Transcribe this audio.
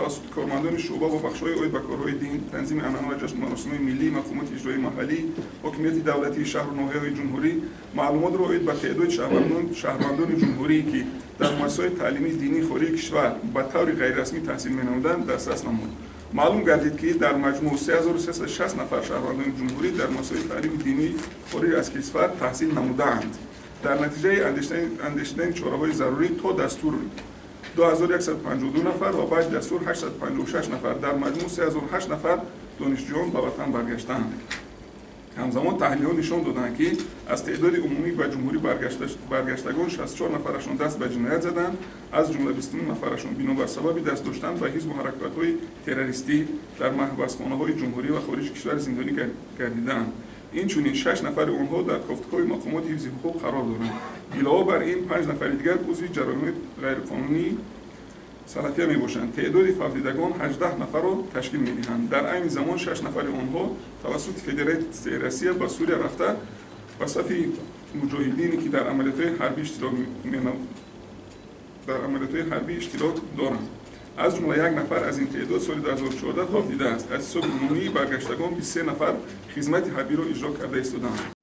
Тавассути кормандони шӯъба ва бахшҳои оид ба корҳои дин, танзими анъана ва ҷашну маросимҳои миллӣ, мақомоти иҷроии маҳаллӣ, ҳокимияти давлатии шаҳру ноҳияҳои ҷумҳурӣ маълумотро оид ба теъдоди шаҳрвандони ҷумҳурӣ, ки дар муассисаҳои таълимии динии хориҷи кишвар ба таври ғайрирасмӣ таҳсил менамуданд, дастрас намуд. Маълум гардид, ки дар маҷмӯъ 3360 нафар шаҳрвандони ҷумҳурӣ дар муассисаҳои таълими динии хориҷ аз кишвар таҳсил намудаанд. Дар натиҷаи андешидани чораҳои зарурӣ то дастур 2152 нафар ва баъди дастур 856 нафар, дар маҷмӯъ 3008 нафар донишҷӯён ба ватан баргаштаанд. Ҳамзамон таҳлилҳо нишон доданд, ки аз теъдоди умумӣ ба ҷумҳурӣ баргаштагон 64 нафарашон даст ба ҷиноят заданд, аз ҷумла 29 нафарашон бинобар сабаби даст доштан ба ҳизбу ҳаракатҳои террористӣ дар маҳбасхонаҳои ҷумҳурӣ ва хориҷи кишвар зиндонӣ гардидаанд. Инчунин 6 нафари онҳо дар кофтукови мақомоти ҳифзи ҳуқуқ қарор доранд. Илова бар ин, 5 нафари дигар узви ҷараёнҳои ғайриқонунии салафия мебошанд. Теъдоди фавтидагон 18 нафарро ташкил медиҳанд. Дар айни замон 6 нафари онҳо тавассути Федератсияи Россия ба Сурия рафта, ба сафи муҷоҳидине, ки дар амалиётҳои ҳарбӣ иштирок доранд. Аз ҷумла як нафар аз ин теъдод соли 2014 фавтидааст. Аз ҳисоби умумии баргаштагон 23 нафар хизмати ҳарбиро иҷро карда истодаанд.